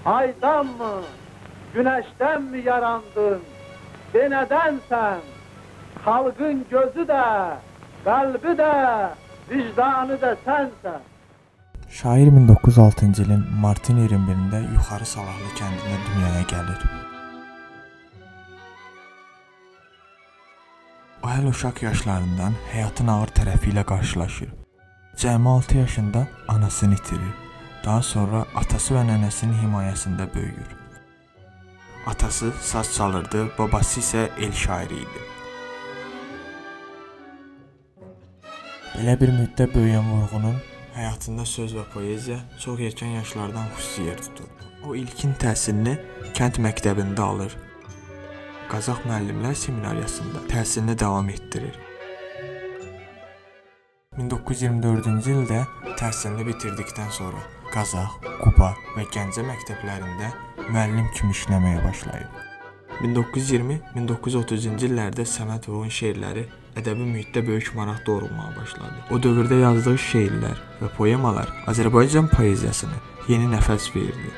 Aydan mı, güneşten mi yarandın? De nedensen? Xalqın gözü də, qəlbi də, vicdanı da sənsən. Şair 1906-cı ilin martın 21-də Yuxarı Salahlı kəndində dünyaya gəlir. O hələ uşaq yaşlarından həyatın ağır tərəfi ilə qarşılaşır. Cəmi 6 yaşında anasını itirir. Daha sonra atası və nənəsinin himayəsində böyüyür. Atası saz çalırdı, babası isə el şairi idi. Belə bir mühitdə böyüyən Vurğunun həyatında söz və poeziya çox erkən yaşlardan xüsusi yer tuturdu. O ilkin təhsilini kənd məktəbində alır. Qazax müəllimlər seminariyasında təhsilini davam etdirir. 1924-cü ildə təhsilini bitirdikdən sonra Qazax, Quba və Gəncə məktəblərində müəllim kimi işləməyə başlayır. 1920-1930-cu illərdə Səməd Vurğun şeirləri ədəbi mühitdə böyük maraq doğurmağa başladı. O dövrdə yazdığı şeirlər və poemalar Azərbaycan poeziyasına yeni nəfəs verdi.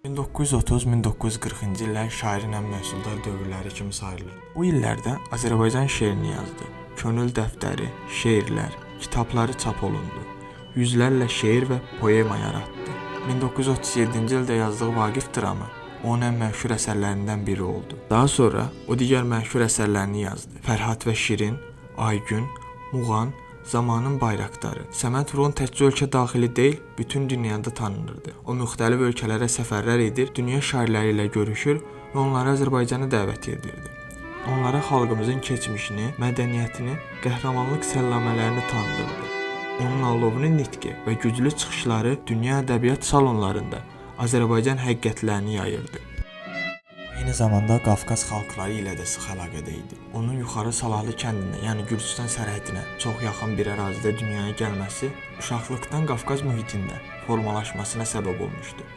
1930-1940-cı illər şairin ən məhsuldar dövrləri kimi sayılır. Bu illərdə Azərbaycan şeirini yazdı. Könül dəftəri, şeirlər, kitabları çap olundu. Yüzlərlə şeir və poema yaratdı. 1937-ci ildə yazdığı Vaqif dramı onun ən məşhur əsərlərindən biri oldu. Daha sonra o digər məşhur əsərlərini yazdı. Fərhad və Şirin, Aygün, Muğan, Zamanın bayraqdarı. Səməd Vurğun təkcə ölkə daxili deyil, bütün dünyada tanınırdı. O müxtəlif ölkələrə səfərlər edir, dünya şairləri ilə görüşür və onları Azərbaycana dəvət edirdi. Onlara xalqımızın keçmişini, mədəniyyətini, qəhrəmanlıq səllamələrini tanıdırdı. Onun alovlu nitqi və güclü çıxışları dünya ədəbiyyat salonlarında Azərbaycan həqiqətlərini yayırdı. Eyni zamanda Qafqaz xalqları ilə də sıx əlaqədə idi. Onun Yuxarı Salahlı kəndində, yəni Gürcüstan sərhədinə çox yaxın bir ərazidə dünyaya gəlməsi uşaqlıqdan Qafqaz mühitində formalaşmasına səbəb olmuşdu.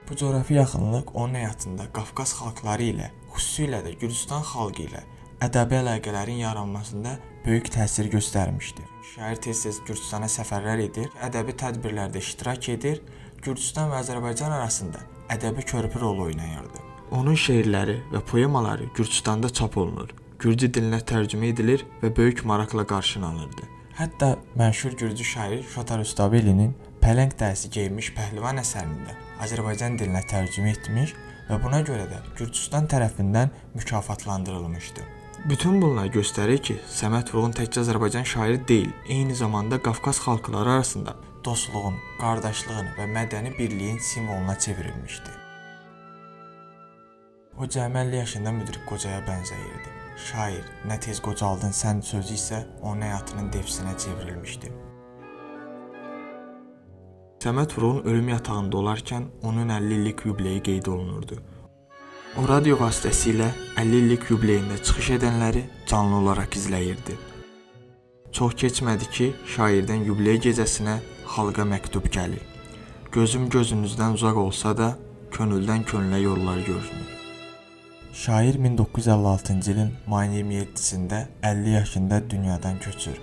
Bu coğrafi yaxınlıq onun həyatında Qafqaz xalqları ilə, xüsusilə də Gürcüstan xalqı ilə ədəbi əlaqələrin yaranmasında böyük təsir göstərmişdi. Şair tez-tez Gürcüstana səfərlər edir, ədəbi tədbirlərdə iştirak edir, Gürcüstan və Azərbaycan arasında ədəbi körpü rolu oynayırdı. Onun şeirləri və poemaları Gürcüstanda çap olunur, gürcü dilinə tərcümə edilir və böyük maraqla qarşılanırdı. Hətta məşhur gürcü şairi Şota Rustavelinin Pələng dərisi geyinmiş pəhlivan əsərini də Azərbaycan dilinə tərcümə etmiş və buna görə də Gürcüstan tərəfindən mükafatlandırılmışdı. Bütün bunlar göstərir ki, Səməd Vurğun təkcə Azərbaycan şairi deyil, eyni zamanda Qafqaz xalqları arasında dostluğun, qardaşlığın və mədəni birliyin simvoluna çevrilmişdi. O cəmi 50 yaşında müdrik qocaya bənzəyirdi. Şair, nə tez qocaldın sən sözü isə onun həyatının devsinə çevrilmişdi. Səməd Vurğun ölüm yatağında olarkən onun 50 illik yubileyi qeyd olunurdu. O radio vasitəsilə 50 illik yubileyində çıxış edənləri canlı olaraq izləyirdi. Çox keçmədi ki, şairdən yubiley gecəsinə xalqa məktub gəlir. Gözüm gözünüzdən uzaq olsa da, könüldən könülə yollar görünür. Şair 1956-cı ilin mayın 27-sində 50 yaşında dünyadan köçür.